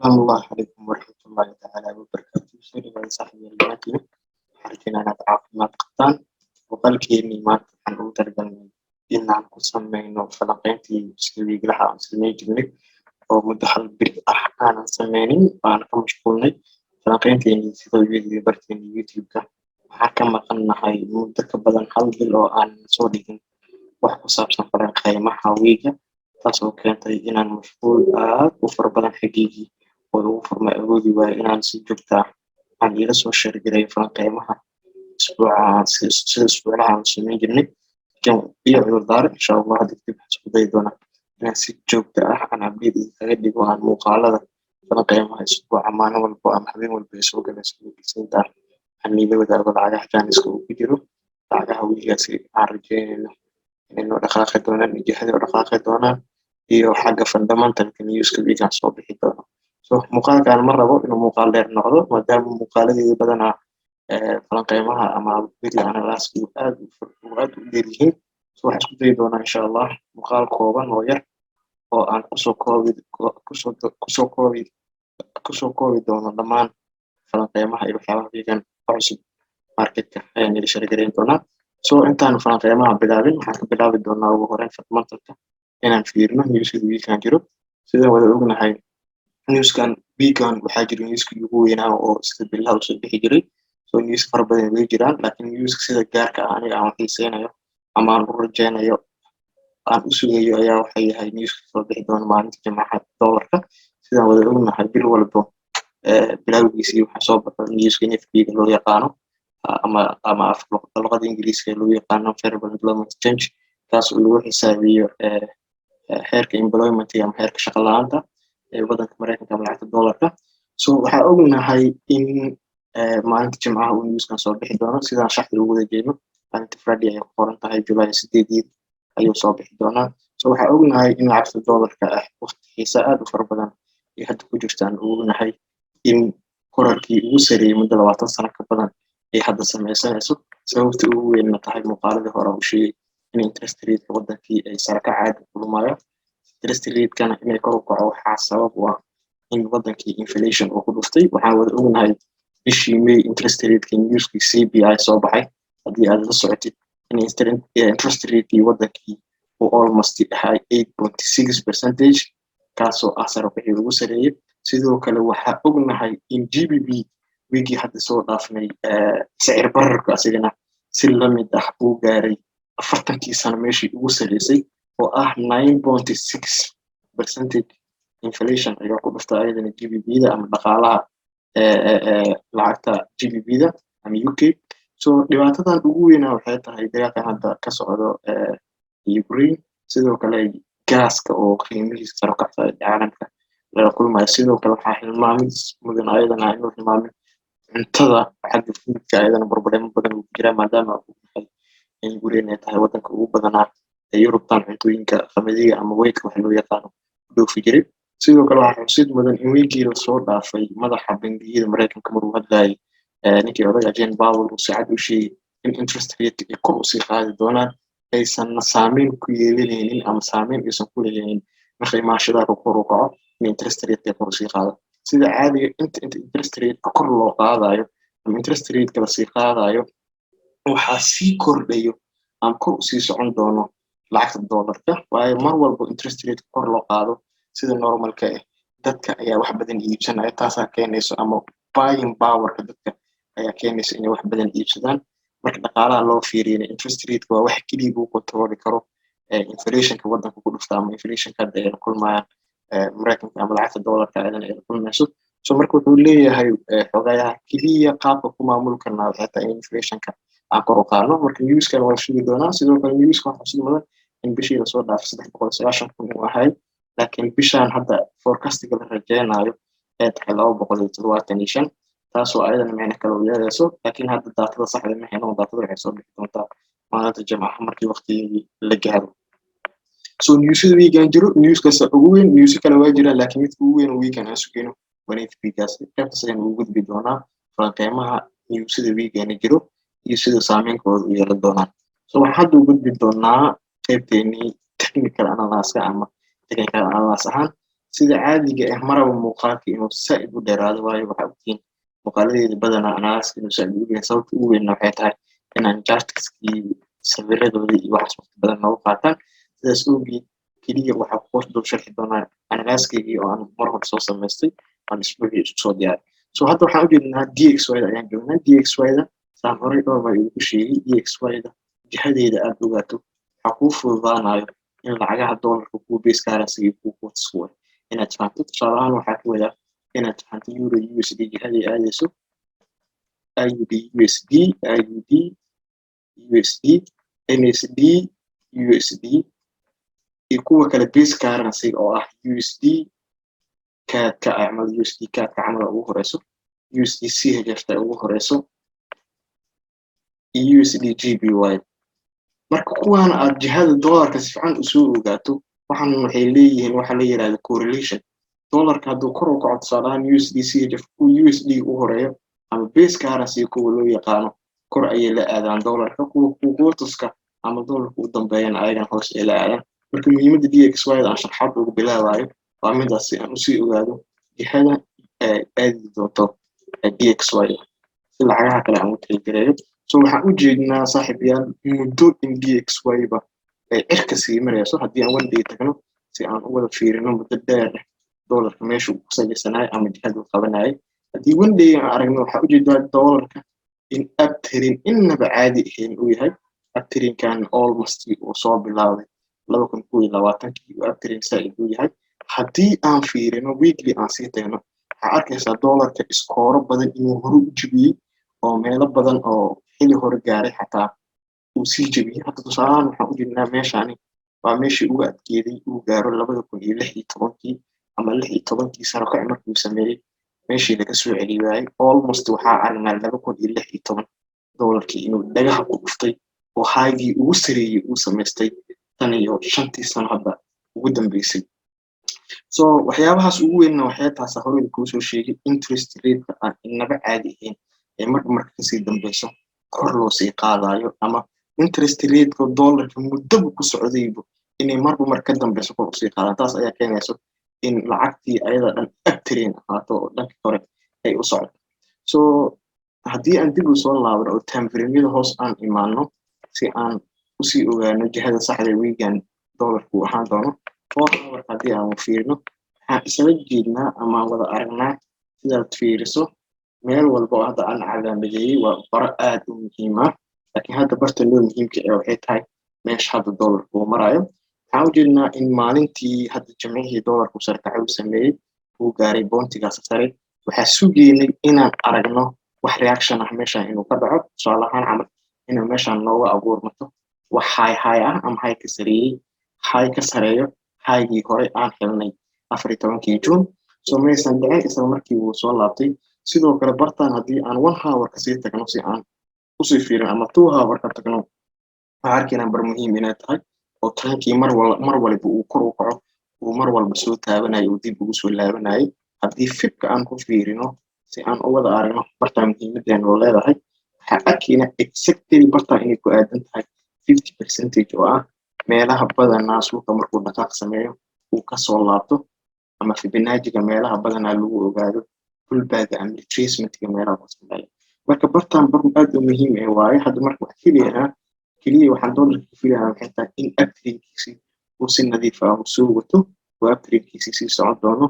Asalaamu calaykum waraxmatullaahi tacaala wabarakaatu. Soo dhawaada, saaxiibayaal, dhammaantiin. Waxaan rajeynaa inaad caafimaad qabtaan. Muuqaalkeennii maanta waxaan ugu talagalnay inaan ku sameyno falanqeyntii sida weekly-ha aan sameyn jirnay, oo muddo hal bil ah aanan sameynin, aan ka mashquulnay falanqeynteenii sida weekly barteena YouTube-ka. Waxaan ka maqannahay muddo ka badan hal bil oo aan soo dhigin wax ku saabsan falanqeymaha week-ga, taas oo keentay inaan mashquul aad u fara badan xaggeygii oo ugu furmay awoodi waayo inaan si joogto ah aan iila soo share gareeyo falanqeymaha isbuuca sida isbuuclaha aan sameyn jirnay. Iyo cudurdaar, insha Allah hadda kadib waxaan isku dayi doonaa inaan si joogto ah aan update idinkaga dhigo, aan muuqaalada falanqeymaha isbuuca maalin walbo ama habeen walba ay soo galayso isniinta ah aan niila wadaago lacagaha chance-ka uu ku jiro, lacagaha week-gaasi aan rajeynayno inay noo dhaqaaqi doonaan iyo jihada u dhaqaaqi doonaan iyo xagga fundamentalka newska week-gan soo bixi doono. So muuqaalkan ma rabo inuu muuqaal dheer noqdo, maadaama muuqaaladeeda badanaa falanqeymaha ama weekly analysis aad u dheer yihiin. So waxaan isku dayi doonaa, insha Allah, muuqaal kooban oo yar oo aan kusoo koobi doono dhammaan falanqeymaha iyo waxyaabaha week-gan oo cusub marketka ayaan ila share gareyn doonaa. So intaan falanqeymaha bilaabin, waxaan ka bilaabi doonaa ugu horeyn fundamentalka inaan fiirino newsida week-gan jiro. Sidaan wada ognahay, newskan week-gan waxaa jira newskii ugu weynaa oo sida bilaha usoo bixi jiray. So news fara badan way jiraan, laakiin newska sida gaarka ah aniga aan xiiseynayo ama aan u rajeynayo, aan u sugayo, ayaa waxay yahay newska soo bixi doona maalinta Jimcaha dollarka. Sidaan wada ognahay, bil walbo bilowgiisii waxaa soo baxo newska NFP-ga loo yaqaano ama luqada Ingiriiska loo yaqaano Favorable Employment Change, kaas oo lagu xisaabiyo heerka employment ama heerka shaqo la'aanta ee waddanka Maraykanka ama lacagta dollarka. So waxaa ognahay in maalinta Jimcaha uu newskan soo bixi doono. Sidaan shaxda ugu wada jeedno, maalinta Friday ay ku qoran tahay, July 8 ayuu soo bixi doonaa. So waxaa ognahay in lacagta dollarka ah waqti xiisa aad u fara badan ay hadda ku jirtaan. Ognahay in korarkii ugu sareeyey muddo 20 sano ka badan ay hadda sameysanayso. Sababta ugu weynna tahay muuqaaladii hore u sheegay in interest rateka waddankii ay sare ka caadi kulmayo. Interest ratekana inay kor u kaco waxaa sabab u ah in waddankii inflation uu ku dhuftay. Waxaan wada ognahay bishii May interest rateki newskii CPI soo baxay, haddii aad la socotid, in interest ratekii waddankii uu almost ahay 8.6 percentage, kaasoo ah sare wixii ugu sareeyey. Sidoo kale waxaa ognahay in GBP week-gii hadda soo dhaafnay sicir bararka asigana si lamid ah uu gaaray 40-kii sano meeshii ugu sareysay, oo ah 9.6% inflation ayaa ku dhufta ayadana GBP-da ama dhaqaalaha lacagta GBP-da ama UK. So dhibaatadan ugu weynaa waxay tahay dagaalkan hadda ka socdo Ukraine, sidoo kale gaaska oo qiimihiisa sare kacsa caalamka lala kulmayo. Sidoo kale waxaa hilmaamid mudan ayadana inuu hilmaamin cuntada, xagga foodka ayadana problemo badan uu ku jiraa, maadaama uu yahay in Ukraine ay tahay waddanka ugu badanaa ee Yurubtan cuntooyinka qamadiga ama wheat-ka waxa loo yaqaano u dhoofi jiray. Sidoo kale waxaa xusid mudan in week-gii lasoo dhaafay madaxa bangiyada Maraykanka maruu hadlayay, ninkii odayga Jane Powell, uu si cad u sheegay in interest rate ay kor usii qaadi doonaan, aysanna saameyn ku yeelanaynin ama saameyn aysan ku leeyahin marka imaashadaha kor u kaco in interest rate ay kor usii qaado. Sida caadiga, inta interest rate kor loo qaadayo ama interest rate lasii qaadayo, waxaa sii kordhayo ama kor usii socon doono lacagta dollarka, waayo mar walba interest rate kor loo qaado, sida normalka ah, dadka ayaa wax badan iibsanaya. Taasaa keenayso ama buying powerka dadka ayaa keenaysa inay wax badan iibsadaan. Marka dhaqaalaha loo fiiriyana, interest rate waa wax keliya lagu controli karo inflationka waddanka ku dhufta ama inflationka hadda ay la kulmayaan Maraykanka ama lacagta dollarka ayadana ay la kulmayso. So marka wuxuu leeyahay xogayaha, keliya qaabka ku maamuli karnaa waxay tahay in inflationka aan kor u qaadno. Marka newskan waa sugi doonaa. Sidoo kale newska waxaa xusid mudan in bishii lasoo dhaafay 390,000 uu ahay, laakiin bishaan hadda forecastiga la rajeynayo ay tahay 275, taasoo ayadana micno kale u yeelayso. Laakiin hadda daatada saxda ma helo. Daatada waxay soo bixi doontaa maalinta Jimcaha markii waqtigii la gaaro. So newsada week-gan jiro, newskaas ugu weyn. Newsyo kale waa jiraan, laakiin midka ugu weyn oo week-gan aan sugayno waa NFP-gaas. Qaybtaas ayaan ugu gudbi doonaa falanqeymaha newsada week-gana jiro iyo sida saameynkooda u yeelan doonaan. So waxaan hadda u gudbi doonaa qaybteenii technical analysis ama technical analysis ahaan. Sida caadiga ah maraba muuqaalka inuu saaid u dheeraado, waayo waxaa ogtihiin muuqaaladeeda badanaa analysis inuu saaid ugu yahay. Sababta ugu weynna waxay tahay inaan chartskii, sawiradoodii iyo waxaas waqti badan noogu qaataan. Sidaas awgeed keliya waxaa ku hoos dul sharxi doonaa analysiskeygii oo aan mar hore soo samaystay, aan isbuucii isku soo diyaaray. So hadda waxaan ujeednaa DXY-da ayaan joognaa. DXY-da, saan horey dhowr mar idinku sheegay, DXY-da jihadeeda aad ogaato waxaa kuu fududaanayo in lacagaha dollarka, kuwa base currency iyo kuwa quotes kuwa inaad fahanto. Tusaale ahaan, waxaa ka wadaa inaad fahanto euro USD jihaday aadayso, AUD USD, AUD USD, NZD USD iyo kuwa kale base currency oo ah USD CAD-ka camal, USD CAD-ka camal ugu horeyso, USD CHF ugu horeyso iyo USD JPY. Marka kuwan aad jihada dollarka si fiican usoo ogaato, waxaan waxay leeyihiin waxa la yirahdo correlation. Dollarka hadduu kor u kaco, tusaale ahaan USD CHF, kuwa USD u horeeyo ama base currency kuwa loo yaqaano, kor ayay la aadaan dollarka. Kuwa quoteska ama dollarka u dambeeyana, ayagana hoos ay la aadaan. Marka muhiimadda DXY da aan sharxaad ugu bilaabayo waa midaas, si aan usii ogaado jihada aadi doonto DXY, si lacagaha kale aan u tixgeliyo. So waxaan u jeednaa, saaxiibayaal, muddo in DXY ba ay cirka sii marayso. Haddii aan one day tagno si aan u wada fiirino muddo dheer dollarka meesha uu ku salaysanayo ama jihada uu qabanayay, haddii one day aan aragno, waxaa ujeedaa dollarka in uptrend innaba caadi ahayn uu yahay. Uptrendkan almost uu soo bilaabay 2021-kii, uu uptrend saaid uu yahay. Haddii aan fiirino weekly, aan sii tagno, waxaa arkaysaa dollarka iskooro badan inuu hore u jebiyey oo meelo badan oo xili hore gaaray xataa uu sii jebiyey. Hadda tusaalahaan waxaan u jeednaa meeshaani waa meeshii ugu adkeeday uu gaaro 2016-kii ama 16-kii sano kaci markuu sameeyey, meeshii laga soo celi waayey. Almost waxaa aragnaa 2016 dollarkii inuu dhagaha ku dhuftay oo highgii ugu sareeyey uu samaystay tan iyo 5-tii sano hadda ugu dambeysay. So waxyaabahaas ugu weynna waxay taasa horey kuu soo sheegay, interest rateka aan inaba caadi ahayn ee marka marka kasii dambeyso kor loo sii qaadayo, ama interest rateka dollarka muddaba ku socdaybo inay marba mar ka dambeyso kor usii qaadaan. Taas ayaa keenayso in lacagtii ayada dhan uptrend ahaato oo dhanka kore ay u socoto. So haddii aan dib u soo laabano oo timeframeyada hoos aan imaano, si aan usii ogaano jihada saxda weegan dollarku uu ahaan doono, 4 hour haddii aan fiirino, waxaan isla jeednaa ama wada aragnaa, sidaad fiiriso meel walba oo hadda aan calaamadeeyey waa baro aad u muhiim ah. Laakiin hadda barta loo muhiimka ee waxay tahay meesha hadda dollarku uu marayo. Waxaan u jeednaa in maalintii hadda Jimcihii dollarku sarkaca uu sameeyey, uu gaaray pointigaas sare. Waxaa sugeynay inaan aragno wax reaction ah meeshan inuu ka dhaco, tusaale ahaan camal inuu meeshan nooga abuurmato wax high high ah ama high ka sareeyey, high ka sareeyo highgii hore aan helnay 14-kii June. So maysan dhicin, isla markii wuu soo laabtay. Sidoo kale bartaan haddii aan 1 hour kasii tagno si aan usii fiirin, ama 2 hour ka tagno, waxaa arkaynaa bar muhiim inay tahay oo trendkii mar waliba uu kor u kaco, uu mar walba soo taabanayo, uu dib ugu soo laabanayay. Haddii fibka aan ku fiirino si aan u wada aragno bartaa muhiimadeena oo leedahay, waxaa arkaynaa exactly bartaa inay ku aadan tahay 50% oo ah meelaha badanaa suuqa markuu dhaqaaq sameeyo uu kasoo laabto, ama Fibonacciga meelaha badanaa lagu ogaado pullbacka ama retracementga meelaha ku sameeyo. Marka bartaan bar aad u muhiim ah waaye. Hadda marka wax filaynaa keliya, waxaan dollarka ka filaynaa waxay tahay in uptrendkiisi uu si nadiif ah uu soo wato oo uptrendkiisi sii socon doono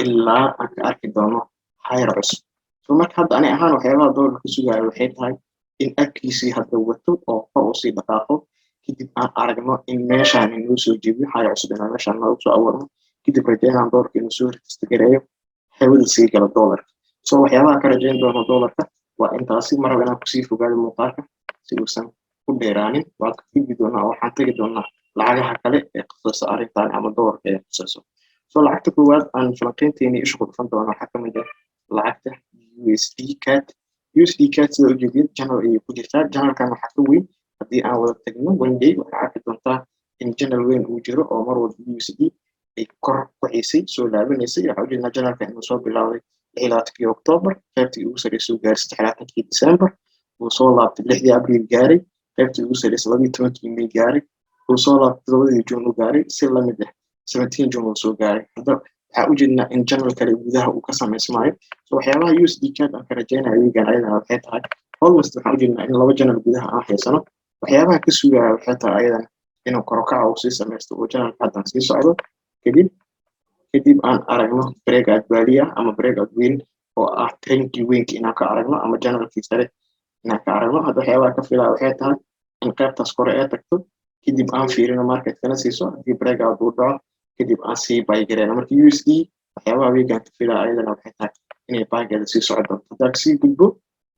ilaa aan ka arki doono higher cusub. So marka hadda ani ahaan waxyaabaha dollarka sugayo waxay tahay in upkiisii hadda wato oo kor usii dhaqaaqo, kadib aan aragno in meeshaan inuu soo jebiyo, high cusub inaan meeshaan noogu soo abuurno, kadib rajaynaan dollarka inuu soo retest gareeyo, hawada sii galo dollarka. So waxyaabaha ka rajayn doono dollarka waa intaasi. Maraba inaan kusii fogaado muuqaalka si uusan u dheeraanin. Waan ka gudbi doonaa oo waxaan tegi doonaa lacagaha kale ee khusayso arrintan ama dollarka ee khusayso. So lacagta koowaad aan falanqaynteeni isha ku dhufan doono waxaa kamid ah lacagta USD CAD. USD CAD, sida ujeedid, channel ayay ku jirtaa. Channelkan waxaa ka weyn, haddii aan wada tagno one day, waxaa arki doontaa in channel weyn uu jiro oo mar walba USD ay kor kuxiisay, soo laabanaysay. Waxaa ujeednaa channelka inuu soo bilaabay 26-kii October, qaybtii ugu sarreysay uu gaaray 23-kii December, uu soo laabtay 6-dii Abriil gaaray, qaybtii ugu sarreysay 12-kii May gaaray, uu soo laabtay 7-dii June uu gaaray, si lamid ah 17 June uu soo gaaray. Hadda waxaa Waxaa ujeednaa in channel kale gudaha uu ka samaysmaayo. So waxyaabaha USD CAD aan ka rajaynayo weegan ayadana waxay tahay, almost waxaan ujeednaa in laba channel gudaha aan haysano. Waxyaabaha ka sugaya waxay tahay ayadana inuu korokaca uu sii samaysto oo channelka haddan sii socdo, kadib aan aragno breakout baaliya ama breakout weyn oo ah trendkii weynka inaan ka aragno ama channelkii sare inaan ka aragno. Hadda waxyaabaha ka filaya waxay tahay in qaybtaas kore ee tagto, kadib aan fiirino marketkana siiso. Haddii breakout uu dhaco, kadib aan sii buy gareyno. Marka USD waxyaabaha weegan ka filaya ayadana waxay tahay inay buygeeda sii soco doonto. Haddaa kasii gudbo,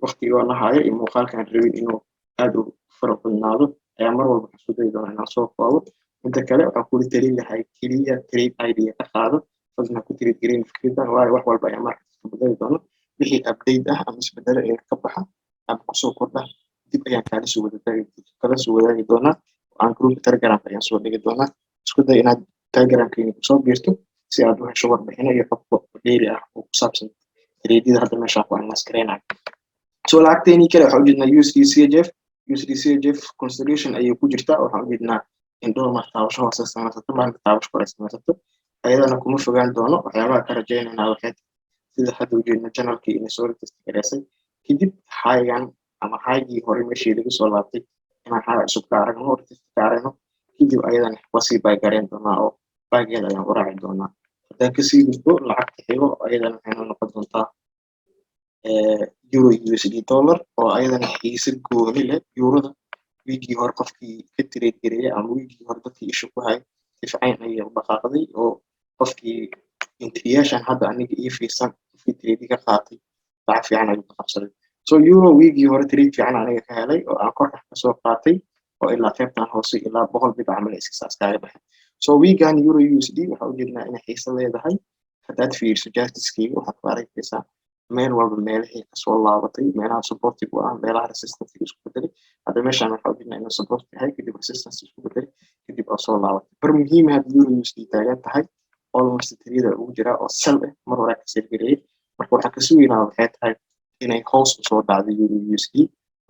waqtigoo na hayo iyo muuqaalkaan rabin inuu aad u fara badnaado ayaa mar walba waxaan isku dayi doonaa inaan soo koobo. Midda kale, waxaan kula talin lahay keliya trade idea ka qaado, fadlan ku trade gareyn fikridan, waayo wax walba ayaa market iska bedeli doono. Wixii update ah ama isbedelo ee ka baxa ama kusoo kordha, dib ayaan kala soo wadaagi doonaa oo aan groupka Telegramka ayaan soo dhigi doonaa. Isku day inaad Telegramkeeni kusoo biirto si aad u hesho warbixino iyo xog dheeri ah oo ku saabsan tradeada hadda meeshaan ku analyse gareynayo. So lacagteenii kale waxaan ujeednaa USD CHF. USD CHF consolidation ayay ku jirtaa. Waxaan ujeednaa in dhowr mar taabasho hoose samaysato, marna taabasho kore samaysato. Ayadana kuma fogaan doono. Waxyaabaha ka rajaynayna waxay, sida hadda ujeedno, channelkii inay soo retest gareysay, kadib highgan ama highgii hore meeshii lagu soo laabtay inaan high cusub ka aragno, retest ka aragno, kadib ayadana waa sii buy gareyn doonaa oo buygeeda ayaan u raaci doonaa. Haddaan kasii gudbo lacagta xigo, ayadana waxay noo noqon doontaa euro USD dollar, oo ayadana xiise gooni leh. Eurada wiigii hore qofkii ka trade gareeyay ama wiigii hore dadkii isha ku hayay, si fiican ayay u dhaqaaqday, oo qofkii entryyaashan hadda aniga ii fiirsan, qofkii trade ka qaatay, lacag fiican ayuu ka qabsaday. So euro wiigii hore trade fiican aniga ka helay oo aan kor kasoo qaatay oo ilaa qaybtan hoose ilaa 100 pip camal iskasaas kaaga baxay. So wiigan euro USD waxaa ujeednaa inay xiise leedahay. Haddaad fiiriso chartiskeyga, waxaad ku arkaysaa meel walba meelihii kasoo laabatay, meelaha supportiga u ah, meelaha resistance isku bedelay. Hadda meeshaan waxaa ujeednaa inuu support yahay, kadib resistance isku bedelay, kadib oo soo laabatay. Bar muhiim hadda euro USD taagan tahay, almost trade ugu jiraa oo sell ah, mar hore ka sell gareeyay. Marka waxaa ka sugaynaa waxay tahay inay hoos usoo dhacdo euro USD,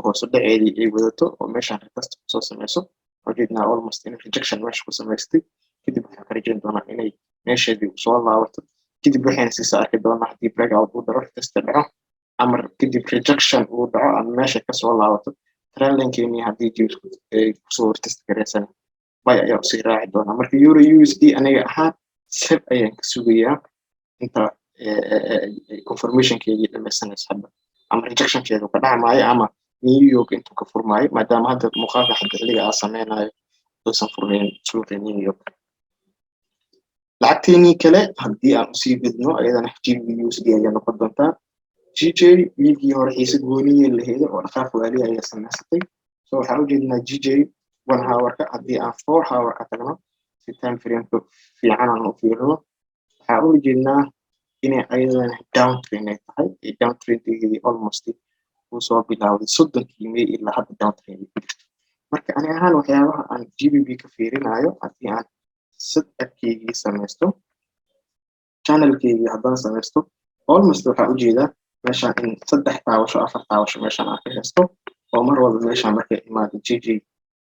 hoos u dhaceedii ay wadato oo meeshaan retest kusoo sameyso. Ujeednaa almost in rejection meesha ku samaystay. Kadib waxaan ka rajayn doonaa inay meesheedii usoo laabato. Kadib waxayna siisa arki doonaa haddii breakout uu dhaco, retest dhaco, ama kadib rejection uu dhaco ama meesha kasoo laabato trendlinekeeni. Haddii jibsku ay kusoo retest gareysan, buy ayaa usii raaci doonaa. Marka euro USD aniga ahaan sell ayaan ka sugayaa inta confirmationkeedii dhamaysanayso hadda ama rejectionkeedu ka dhacmaayo ama New York intuu ka furmaayo, maadaama hadda muuqaalka hadda xilliga aa sameynayo uusan furnayn suuqa New York. Lacagteenii kale haddii aan usii gudno, ayadana GBP USD ayaa noqon doontaa. GJ wiigii hore xiise gooniye laheeday oo dhaqaaq waali ayaa samaysatay. So waxaan ujeednaa GJ one hourka. Haddii aan 4 hour ka tagno, si time frameka fiican aan u fiirino, waxaan u jeednaa inay ayadana downtrend ay tahay. Downtrendgeedii almost uu soo bilaawday 30-kii May, ilaa hadda downtrend ay ku jirto. Marka ani ahaan waxyaabaha aan GBP ka fiirinayo, haddii aan setupkeygii samaysto, channelkeygii haddaan samaysto, almost waxaa ujeedaa meeshaan in saddex taabasho, afar taabasho meeshaan aan ka haysto, oo mar walba meeshaan markay imaado GJ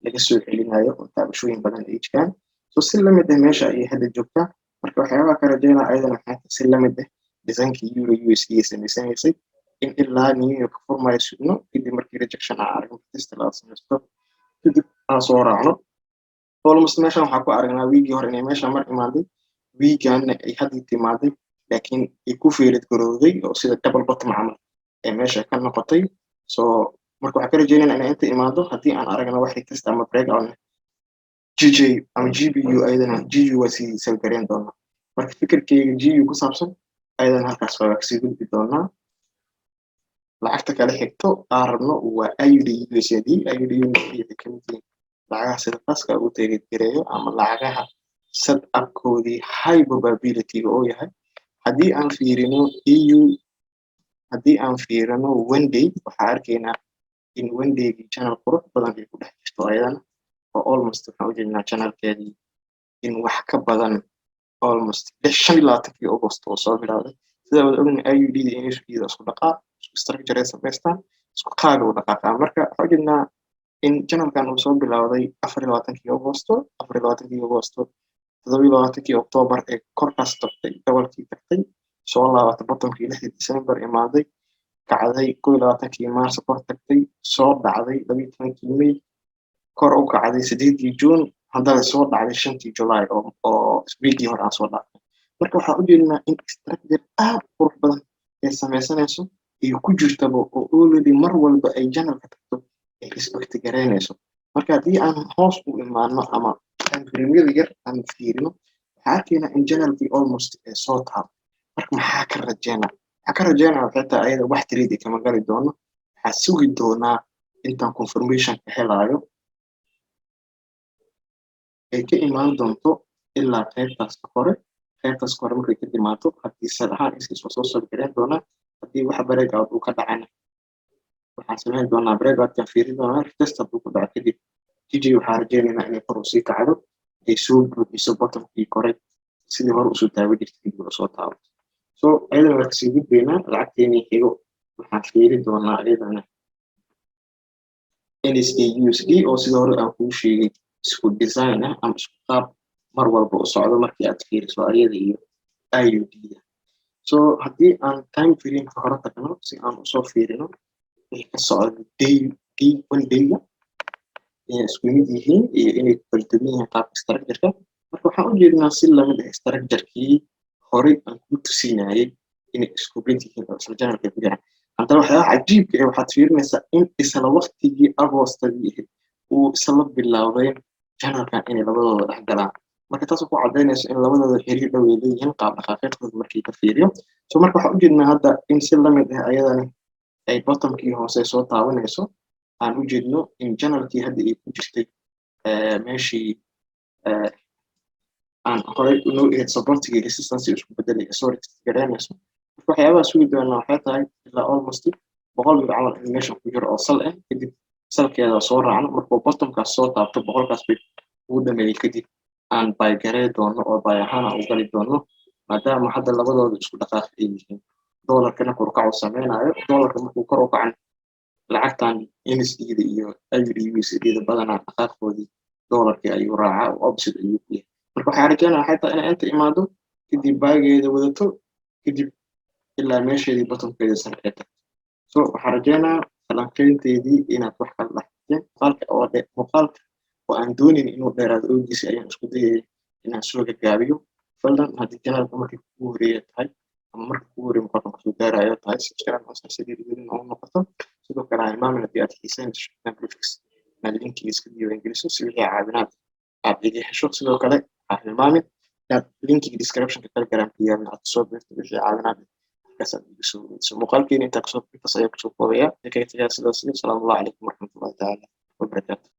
laga soo celinayo oo taabashooyin badan ay jiraan. So si lamid ah meesha ayay hadda joogtaa. Marka waxyaabaha ka rajaynaa ayadana waxay tahay, si lamid ah designkii euro USD ay samaysanaysay, in ilaa New York furmayo sugno, kadib markii rejection aan aragno, test la samaysto, kadib aan soo raacno. Almost meeshan waxaa ku aragnaa wiigii hore inay meesha mar imaaday, wiiganna ay haddii timaaday, laakiin ay ku failed garowday oo sida double bottom camal ee meesha ka noqotay. So marka waxaan ka rajeynayna inay inta imaado. Haddii aan aragno wax retest ama breakout, GJ ama GBU ayadana GU waa sii sell gareyn doonaa. Marka fikirkeyga GU ku saabsan ayadana halkaas waa kasii gudbi doonaa. Lacagta kale xigto aan rabno waa AUD USD. AUD USD waxay kamid yihiin lacagaha sida qaska ugu trade gareeyo ama lacagaha setupkoodii high probability-ga oo yahay. Haddii aan fiirino EU, haddii aan fiirino one day, waxaa arkaynaa in one daygii channel qurux badan ay ku dhex jirto ayadana, oo almost waxaan ujeednaa channelkeedii in wax ka badan almost 25-kii August oo soo bilowday. Sida wada ognahay, AUD da in USD da isku dhaqaaq, isku structure ay samaystaan, isku qaaga u dhaqaaqaa. Marka waxaan ujeednaa in channelkan uu soo bilowday 24-kii Agosto, 24-kii Agosto. 27-kii October ee korkaas tagtay, gobolkii tagtay, soo laabatay, bottomkii 6dii December imaaday, kacday, 21-kii Maarso kor tagtay, soo dhacday 12-kii May, kor u kacday 8-dii June, haddana soo dhacday 5-tii July oo wiigii hore aan soo dhacday. Marka waxaan u jeednaa in structure aad u qurux badan ay sameysanayso iyo ku jirtaba, oo already mar walba ay channelka tagto ay respect garaynayso. Marka haddii aan hoos u imaano ama timeframeyada yar aan fiirino, waxaa arkaynaa in channelkii almost ay soo taabo. Marka maxaa ka rajeynaa? Waxaa ka rajeynaa waxay tahay, ayada wax trade kama gali doono. Waxaa sugi doonaa intaan confirmation ka helaayo ay ka imaan doonto ilaa qaybtaas kore. Qaybtaas kore markay ka timaato, haddii sal ahaan iskiis waa soo gareyn doonaa. Haddii wax breakout uu ka dhacana, waxaan samayn doonaa breakoutkan fiirin doonaa. Test hadduu ku dhaco kadib, GJ waxaa rajeynaynaa inay kor usii kacdo, ay soo buuxiso bottomkii kore sidii hore usoo taago jirtay, kadib usoo taabato. So ayadana waa kasii gudbaynaa. Lacagteenii xigo waxaan fiiri doonaa ayadana NZD USD, oo sida hore aan kuu sheegay isku design ah ama isku qaab mar walba u socdo markii aad fiiriso ayada iyo AUD-da. So haddii aan time frameka hore tagno si aan usoo fiirino wixii ka socda day one dayga, inay isku mid yihiin iyo inay kala duwan yihiin qaabka structure-ka. Marka waxaan u jeednaa si lamid ah structure-kii horey aan kuu tusinayay inay isku mid yihiin oo isla channelka ku jiraan. Haddana waxyaabaha cajiibka eh waxaad fiirinaysaa in isla waqtigii Agoostadii ahayd uu isla bilaabeen channelkan inay labadooda dhex galaan. Marka taasoo ku cadaynayso in labadooda xiriir dhow ay leeyihiin qaab dhaqaaqeedkooda markii la fiiriyo. So marka waxaan ujeednaa hadda in si lamid ah ayadani ay bottomkii hoose soo taabanayso. Aan u jeedno in channelkii hadda ay ku jirtay, meeshii aan horey unoo ahayd supportigii resistance isku bedelay, soo resist garaynayso. Marka waxyaabaha sugi doonaa waxay tahay ilaa almost 100 pip camal in meesha ku jiro oo sal ah, kadib salkeeda soo raacno. Markuu bottomkaas soo taabto, 100-kaas pip ugu dhameeyey kadib, aan buy garey doono oo buy ahaan aan u gali doono, maadaama hadda labadooda isku dhaqaaq ay yihiin, doolarkana kor u kac uu sameynayo. Doolarka markuu kor u kacan, lacagtan NZD-da iyo AUD USD-da badanaa dhaqaaqoodii doolarkii ayuu raacaa oo opposite ayuu ku yahay. Marka waxaa rajeynaya waxay tahay inay inta imaado, kadib buygeeda wadato, kadib ilaa meesheedii bottomkeeda sare ay tagto. So waxaan rajeynayaa falanqeynteedii inaad wax kala dhexteen. Muuqaalka oo aan doonayn inuu dheeraado awgiisa ayaan isku dayaya inaan soo gagaabiyo. Fadlan, haddii channelka markii kugu horeeya tahay ama marka kugu horeeya muuqaalkan kusoo gaarayo tahay, subscribe hoosna si dhiirigelin noogu noqoto. Sidoo kale ha hilmaamin, haddii aad xiiseynayso shirkaddan Bluefix, inaad linkiga iska diiwaangeliso si wixii caawinaad aad iga hesho. Sidoo kale ha hilmaamin inaad linkiga descriptionka Telegramka yaalna aad soo biirto, wixii caawinaad markaas aad iga soo weydiiso. Muuqaalkeena intaa kusoo intaas ayaa kusoo koobaya. Kaga tagaa sidaas iyo asalaamu calaykum waraxmatullahi tacaala wabarakaatu.